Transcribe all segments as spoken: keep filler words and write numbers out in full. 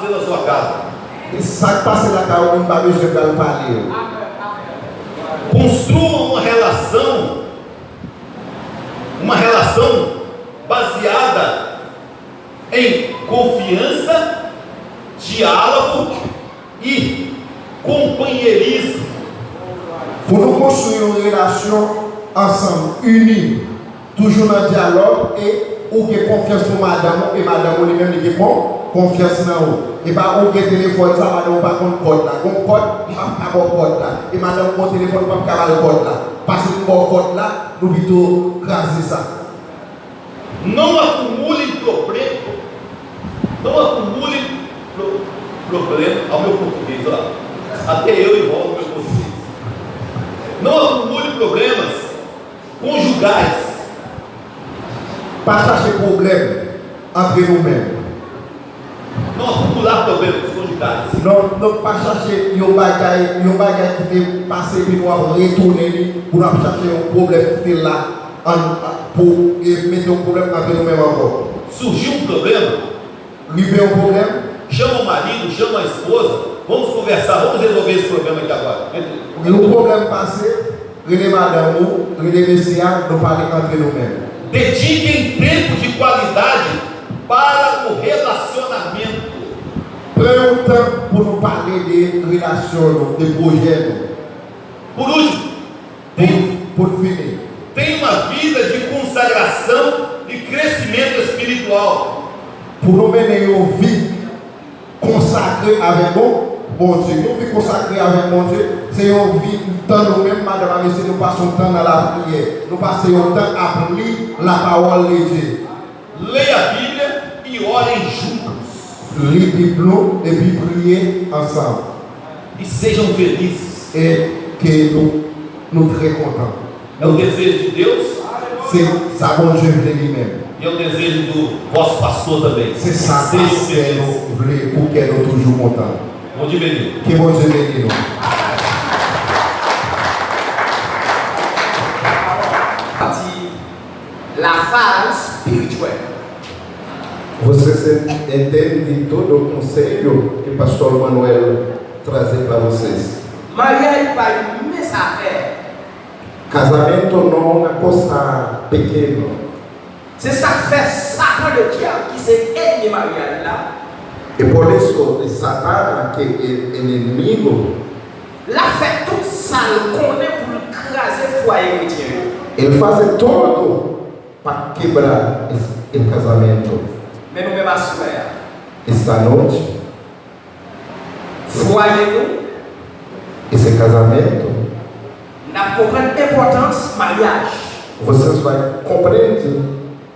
na sua casa. E sa k pase lakay ou, moun pa bezwen pral pale yo. Construa uma relação, uma relação baseada em confiança, diálogo e companheirismo. Pou nou konstwi yon relasyon ansanm, ini, toujou nan dyalòg, e ou gen konfyans pou madanm ou, e madanm ou li menm li gen kon, konfyans nan ou. E pa ou gen telefòn sa, madanm ou pa konn kòd la. Gon kòd, m p ap ka ba w kòd la. E madanm ou gon telefòn, ou p ap ka ba l kòd la. Pase m ba w kòd la, nou pito kraze sa. Não acumule problema. Não acumule pro, problema. Ao meu português, ó. Até eu enrolo meu português. Não acumule problemas conjugais. Pa chache pwoblèm antre nou menm. Não acumular problemas conjugais. Non, non, pa chache yon bagay, yon bagay ki te pase epi nou ap retounen li pou nou ap chache yon pwoblèm ki te la an, pou e, mete yon pwoblèm antre nou menm ankò. Surgiu um problema. Rive yon pwoblèm. Chama o marido, chama a esposa. Vamos conversar, vamos resolver esse problema aqui agora. Yon pwoblèm pase, rele madanm ou, rele mesye a, nou pale antre nou menm. Dediquem tempo de qualidade para o relacionamento. Pran yon tan pou nou pale de relasyon nou, de pwojè nou. Por último, pou, pou n fini. Tenha uma vida de consagração e crescimento espiritual. Pou nou mennen yon vi konsakre avèk Bon, Bondye. Yon vi konsakre avèk Bondye, se yon vi, tan nou menm, madanm ak mesye, nou pase yon tan nan lapriyè. Nou pase yon tan ap li lapawòl de Dye. Leia a Bíblia e orem juntos. Li Bib nou epi priye ansanm. E sejam felizes. E ke nou, nou trè kontan. É o desejo de Deus. Se sa Bondye vle li menm. E é o desejo do vosso pastor também. Se sa pastè nou vle pou kè nou toujou kontan. Bondye beni. Ke Bondye beni nou. Pati la faz espiritual. Vocês entendem todo o conselho que pastor Manuel trazer para vocês. Maryaj pa yon mens afè. Casamento não é uma coisa pequena. Se sa k fè Satan le dyab ki se ènmi maryaj la. E por isso, Satana, que é inimigo, l ap fè tout sa l konnen pou l kraze fwaye kretyen yo. Ele faz tudo para quebrar esse, esse casamento. Men nou menm aswè a. Esta noite, fwaye nou, esse casamento, n ap konprann enpòtans maryaj. Vocês vai compreender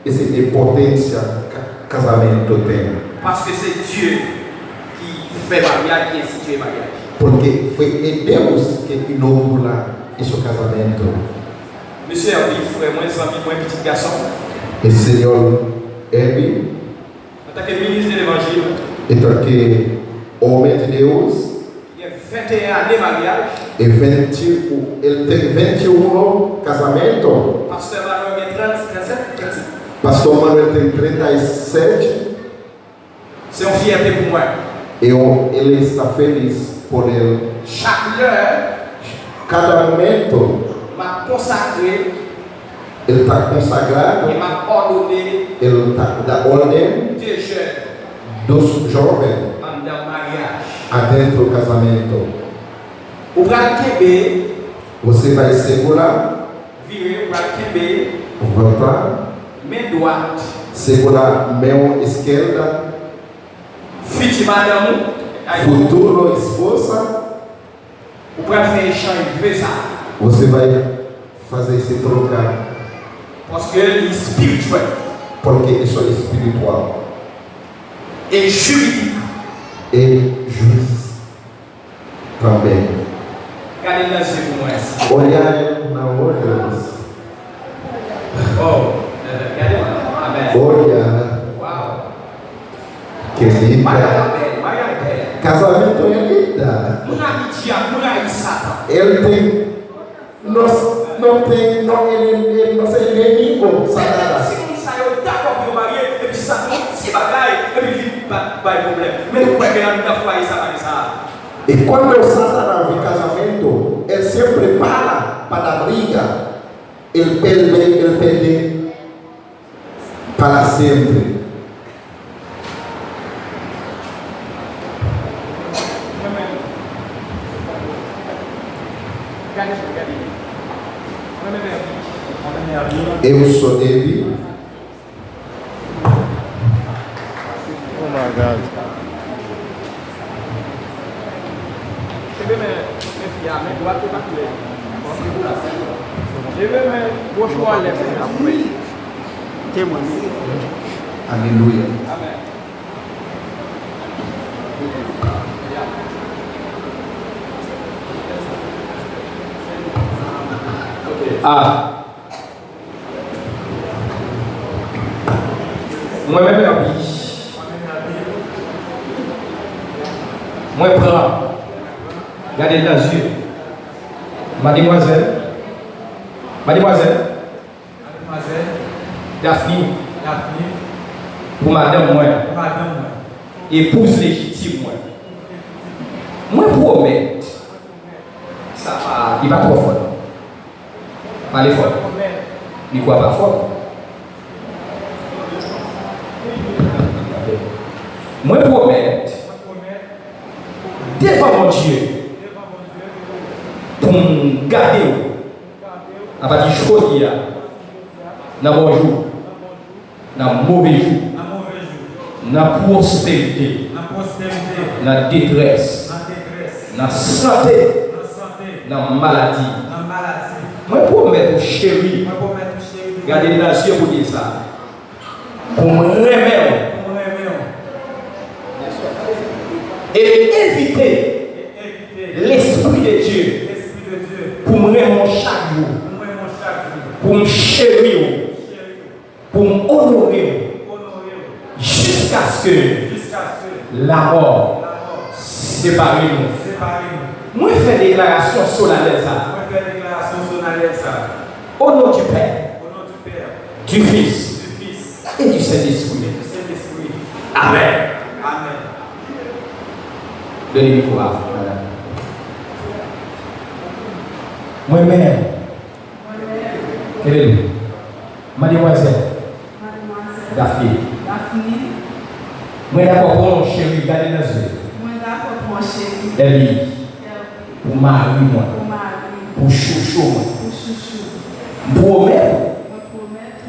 essa importância que casamento tem. Paske se Dye ki fè maryaj, ki enstitye maryaj. Porque foi Deus que inaugurou esse casamento. Mesye Herby, frè mwen, zanmi mwen, pitit gason. E senhor Herby, antanke minis de levanjil, entanke homem de Deus, gen venteyen ane maryaj. E vente, ele tem vinte e um casamento. Pastè Manuel gen trant, trannsenk, trannsenk. Pastor Manuel tem trinta e sete. Se yon fyète pou mwen. E ele está feliz por ele. Chak lè, cada momento, m ap konsakre, ele está consagrado, e m ap òdone, ele está da ordem, de jèn, dos jovens, anndan maryaj, adentro casamento. Ou pral kenbe, você vai segurar, vire, ou pral kenbe, voltar, men dwat, segurar mão esquerda, fiti madanm ou, ay, futuro esposa, ou pral fè echanj ve sa. Você vai fazer esse trocar. Paske li espirityèl. Porque isso é espiritual. E jiridik. E juiz também. Gade nan zye pou mwen. Olha ele na olhos. Oh, gade nan. Amen. Olha. Wow. Que linda. Maryaj la bèl, maryaj bèl. Casamento é linda. Moun rayi dyab, moun rayi Satan. Ele tem, nós não tem, não, ele, ele, nós é inimigo, Satanás. Se moun sa yo dakò pou yo marye, epi Satan yon ti bagay, epi vin ba, bay pwoblèm. Men nou kwè ke anndan fwaye sa pa gen sa. E cuando Satanás ve casamiento, él siempre para para briga, él perde, él perde para siempre. Eu sou David. Oh my God. Alelouya. Ah. Mwen menm Herby, mwen pran, gade l nan zye, mademwazèl, mademwazèl, Daphne, pou madanm mwen, epouz lejitim mwen. Mwen pwomèt, sa pa, li pa twò fò non. Pale fò. Mikwo a pa fò. Mwen pwomèt devan Bondye pou m gade w apati jodi a, nan bon jou, nan move jou, nan pwosperite, nan detrès, nan sante, nan maladi. Mwen pwomèt ou, cheri, gade m nan zye pou di sa, pou m renmen w e envite Lespri de Dye pou m renmen w chak jou, pou m cheri w, pou m onore w, jiskaske lamò separe nou. Mwen fè deklarasyon solanèl sa a. Au nom du Père, du Fils et du Saint-Esprit. Amèn. Done mikwo a, madanm. Mwen menm, Kenbe l. Mademwazèl Daphne. Mwen dakò pran w, cheri, gade nan zye. Herby, pou mari mwen, pou chouchou mwen. M pwomèt ou.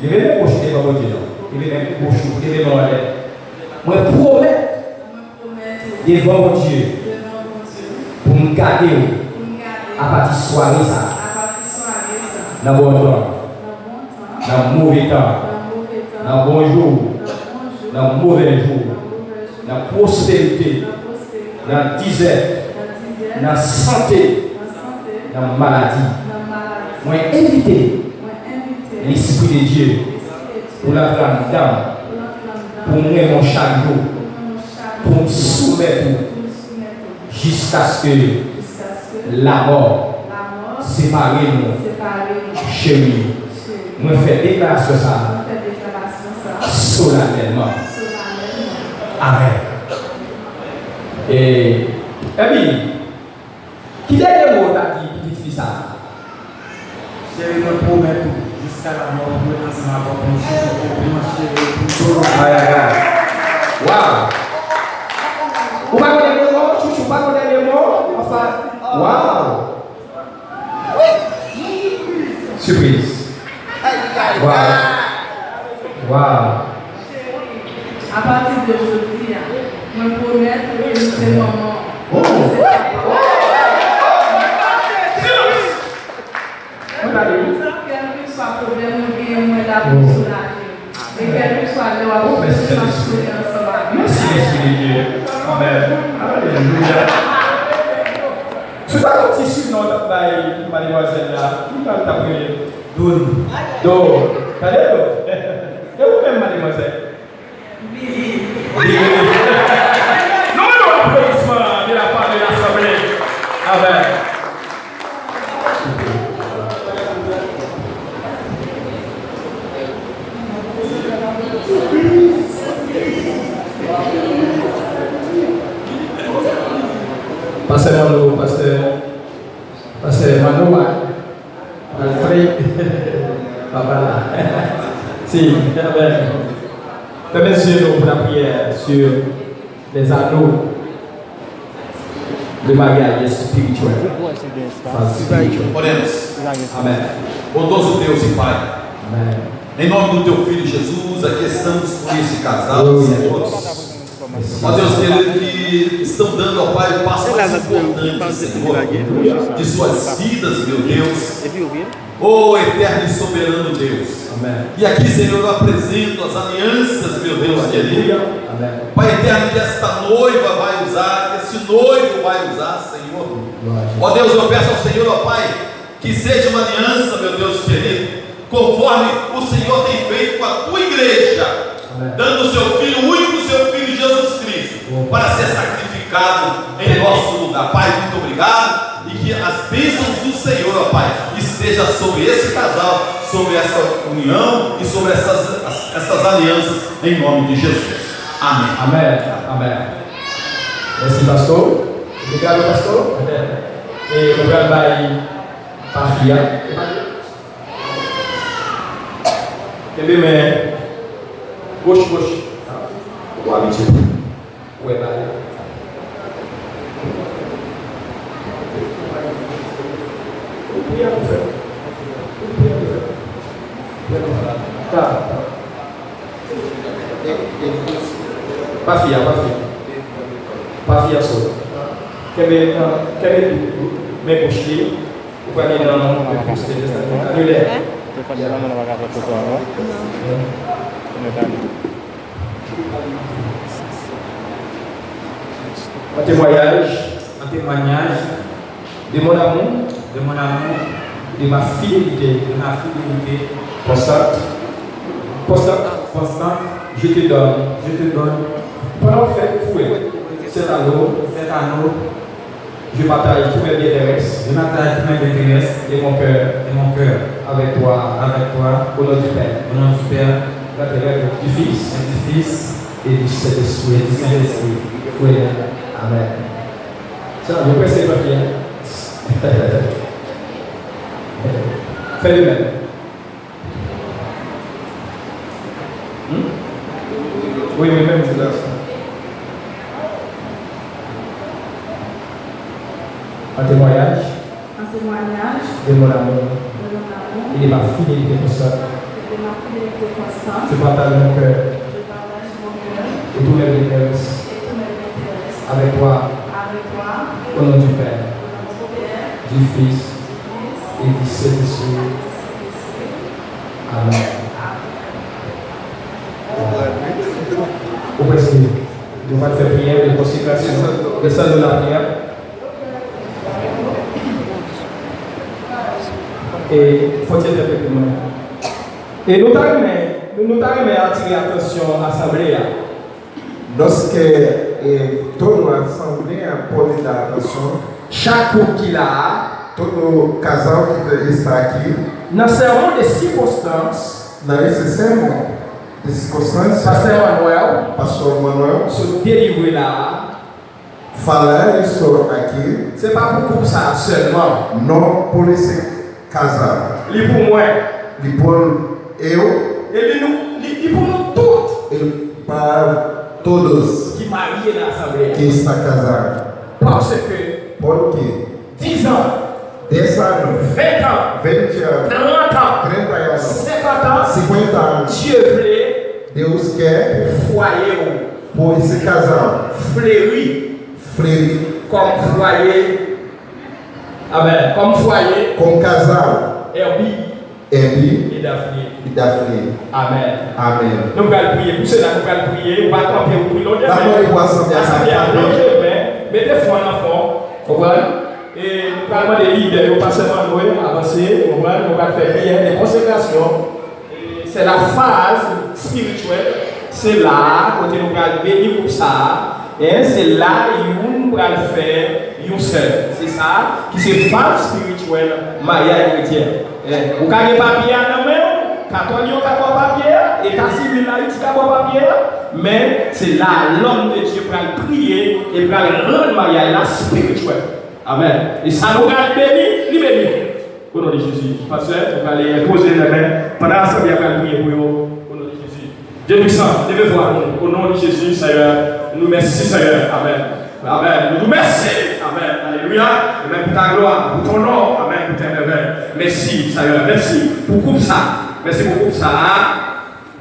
Leve men gwoch ou devan Bondye non. Leve men gwoch ou, leve men w anlè. Mwen pwomèt devan Bondye pou m gade w apati sware sa a, nan bon tan, nan move tan, nan bon jou, nan move jou, nan pwosperite, nan dizè, nan sante, nan maladi. Mwen envite Lespri de Dye pou l antre anndan m, pou m renmen w chak jou, pou m soumèt ou, jiskaske lamò separe nou. Cheri, mwen fè deklarasyon sa a solanèlman. Amèn. E, Herby, ki dènye mo w ta di pitit fi sa a? Cheri, mwen pwomèt ou, jiska lamò, pou mwen ansanm avè w, pou m cheri w, pou m cheri w, pou m toujou. Ay, ay, ay. Waw! Ou pa gon dènye mo, chouchou, ou pa gon dènye mo? Anfen, waw! Sipriz. Waw. Waw. Apati de jodi a, mwen pwomèt ou ke m se manman w, ou se papa w. Kèlkeswa pwoblèm nou genyen, mwen la pou m soulaje w. E kèlkeswa lè w ap soufri, m ap souri ansanm avè w. Mèsi, Lespri de Dye. Amèn. Alelouya. Si w ta gon ti sinon w t ap bay mademwazèl la, ki jan l t ap rele? Don. Don. Tande Don. E ou menm, mademwazèl? Lili. Lili. Nou ban nou aplodisman de la part de l'assemblée. Amèn. Nou, pastè, pastè Manoa, Alfred, papa la. Si, amen. Fèmen zye nou pou lapriyè sur les anneaux de mariage spirituel. Faz spirituel. Oremos. Amen. Bondoso Deus e Pai, amen, em nome do teu filho Jesus, aqui estamos com este casal, Senhor. Ó Deus querido, que estão dando, ó Pai, o passo mais importante, Senhor, de suas vidas, meu Deus. Ó eterno e soberano Deus. Amém. E aqui, Senhor, eu apresento as alianças, meu Deus querido. Aleluia. Amém. Pai eterno, que esta noiva vai usar, que este noivo vai usar, Senhor. Glória. Ó Deus, eu peço ao Senhor, ó Pai, que seja uma aliança, meu Deus querido, conforme o Senhor tem feito com a tua igreja, amém, dando o seu Filho, o único seu Filho, Jesus Cristo, amém, para ser sacrificado em nosso lugar. Pai, muito obrigado e que as bênçãos do Senhor, ó Pai, esteja sobre esse casal, sobre essa união e sobre essas, as- essas alianças, em nome de Jesus. Amém. Amèn. Amèn. Mèsi, pastè. Obrigado, pastor. E nou pral bay pa fi a. Kenbe men. Goch, goch. Ou abitye. Ou wè bagay. Ou priye pou fè. Ou priye pou fè. Sa. Pa fi a, pa fi a. Pa fi a, so. Kenbe, kenbe men goch li. Ou pral gen nan men goch li, anilè. Stefan, devan mwen, nou pa ka fè foto ankò. Non. Nou ta li. An temwayaj, an temwayaj de mon amour, de mon amour, de ma fidélité, de ma fidélité constante, constante, constante, je te donne, je te donne. Pandan w fè fouet, cet anneau, cet anneau, je partage tous mes biens terrestres, je partage tous mes biens terrestres et mon cœur, et mon cœur avec toi, avec toi, au nom du Père, au nom du Père, du Fils, du Fils et du Saint-Esprit, du Saint-Esprit. Oui. Amèn. Sa, nou prèske pa fini. Fè de menm. Hmm? Oui, oui, menm. An temwayaj. En témoignage. De mon amour. De mon amour. Et de ma fidélité constante. Et de ma fidélité constante. Je partage mon cœur. Je partage mon cœur. Et tous mes biens terrestres. Et tous mes biens terrestres. Avec toi. Avec toi. Au nom du Père. Au nom du Père. Du Fils. Du Fils. Et du Saint-Esprit. Et du Saint-Esprit. Amèn. Ou prèske. Nou pral fè priyè de konsekrasyon. Desann nou lapriyè. E fò w entèprete pou mwen. E nou ta renmen, nou, nou ta renmen atire atansyon asanble a. Nós quer, eh, toda a Assembleia pode dar atenção. Chak koup ki la a. Todo casal que está aqui. Nan sèmon de sikonstans. Nesse sermão de circunstância. Pastè Manuel. Pastor Manuel. Sot delivre la a. Falar isso aqui. Se pa pou koup sa a sèlman. Não por esse casal. Li pou mwen. Li por eu. E li, nou, li, li pou nou tout. Ele para todos. Ki marye nan asanble a. Que está casado. Paske. Porque. Dizan. Dez anos. Ventan. Vinte anos. Trantan. Trinta anos. Senkantan. Cinquenta anos. Dye vle. Deus quer. Pou fwaye w. Por esse casal. Fleri. Fleri. Kòm fwaye. Amèn. Kòm fwaye. Como casal. Èbi. Èbi. E Dafni. E Dafni. Amèn. Amèn. Nou pral priye. Pou sila, nou pral priye. Ou pa kanpe, ou priye. Lonje men. Asanble a, lonje men. Mete fon nan fon. Konprann? E nou pral mande lidè yo, pastè Manno, avanse. Konprann? Nou pral fè priyè de konsekrasyon. Se la faz espirityèl, se la a kote nou pral beni gwoup sa a, en, se la youn pral fè yon sèl. Se sa ki se faz espirityèl maryaj kretyen. En, ou ka gen papye a nan men w, katòlik yo ka ba w papye a, eta sivil Ayiti ka ba w papye a, men se la a lòm de Dye pral priye e pral rann maryaj la espirityèl. Amèn. E sa nou pral beni, li beni. O non de Jezi. Pastè, nou pral poze lè men. Pandan asanble a pral priye pou yo. O non de Jezi. Dye pwisan, leve vwa nou. O non de Jezi, Seyè. Nou mèsi, Seyè. Amèn. Amèn. Nou di w mèsi. Amèn. Alelouya. Amèn pou ta glwa, pou ton non. Amèn pou tes merveilles. Mèsi, Seyè. Mèsi pou koup sa. Mèsi pou koup sa.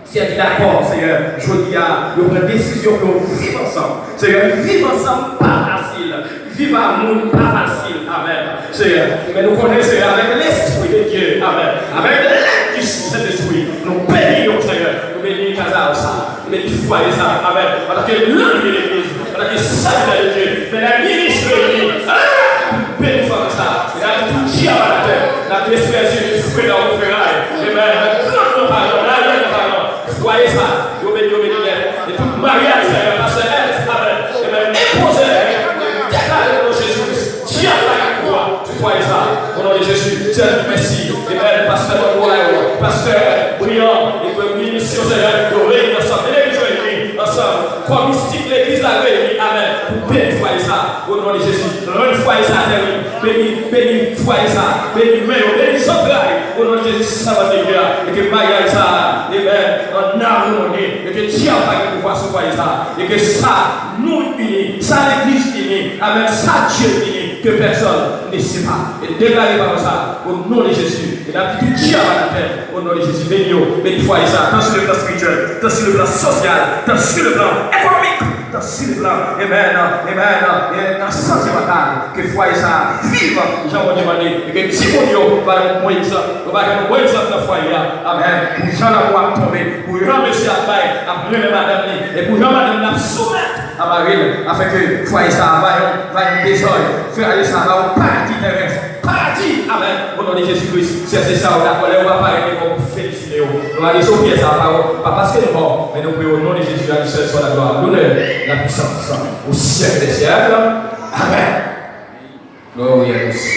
Si yo te dakò, Seyè, jodi a, yo pran desizyon pou yo viv ansanm. Seyè, viv ansanm pa fasil. Viv ak moun pa fasil. Amèn. Seyè, men nou konnen, Seyè, avèk Lespri de Dye, amèn, avèk lèd di Sentespri, nou beni yo, Seyè. Nou beni kaz sa, nou beni fwaye sa, amèn. Antanke lilye legliz, antanke sèvitè de Dye, men lè minis reyini, ah, beni fwaye sa. E n ap di tout dyab anatèm, n ap di espè di fwe nan feray. Amèn. Nan gran nan paran, nan aryè nan paran. Fwaye sa, yo beni, yo beni nèt. E tout maryaj sa yo, pastè Ernst, amèn. Amèn. Enpoze, deklare nan non Jezi Kris. Dyab la gen pouvwa sou fwaye sa. O non de Jezi, Seyè, mèsi. Amèn. Pastè Manuel, pastè Brian, e ke minis yo, Seyè, yo reyini ansanm. Legliz yo reyini ansanm. Kò mistik legliz la reyini. Amèn. Pou beni fwaye sa. O non de Jezi, rann fwaye sa tèrin. Beni, beni fwaye sa. Beni men yo, beni zantray. O non de Jezi, sèvant de Dye a. E ke maryaj sa, amèn, an amoni. E ke dyab pa gen pouvwa sou fwaye sa. E ke sa moun ini, sa legliz ini, amèn, sa Dye ini, ke pèsòn ne sépare. E deklare pawòl sa, o non de Jezi. E n ap di tout dyab anatèm, o non de Jezi. Beni yo, beni fwaye sa, tan sur le plan spirituel, tan sur le plan social, tan sur le plan économique. Tan sur le plan, amèn, amèn, e nan sante mantal, ke fwaye sa a viv jan Bondye mande, e ke timoun yo va yon bon egzanp, yo va yon bon egzanp nan fwaye a, amèn, pou jan lanmou ap tonbe, pou jan mesye ap bay, ap renmen madanm li, e pou jan madanm li ap soumèt a mari l, afenke fwaye sa a va yon, va yon dezòd, fwaye sa a va yon paradi terès, paradi, amèn, o non de Jezi Kris, si se sa ou dakò, lè ou va parèt devan ou, felisite. Yo, nou ale sou priyè sa, pa, pa paske nou mò, men nou priye o non de Jezi, a li sèl swa laglwa, lonè, lapwisans, o syèk dè syèk. Amèn. Glòri a Dieu.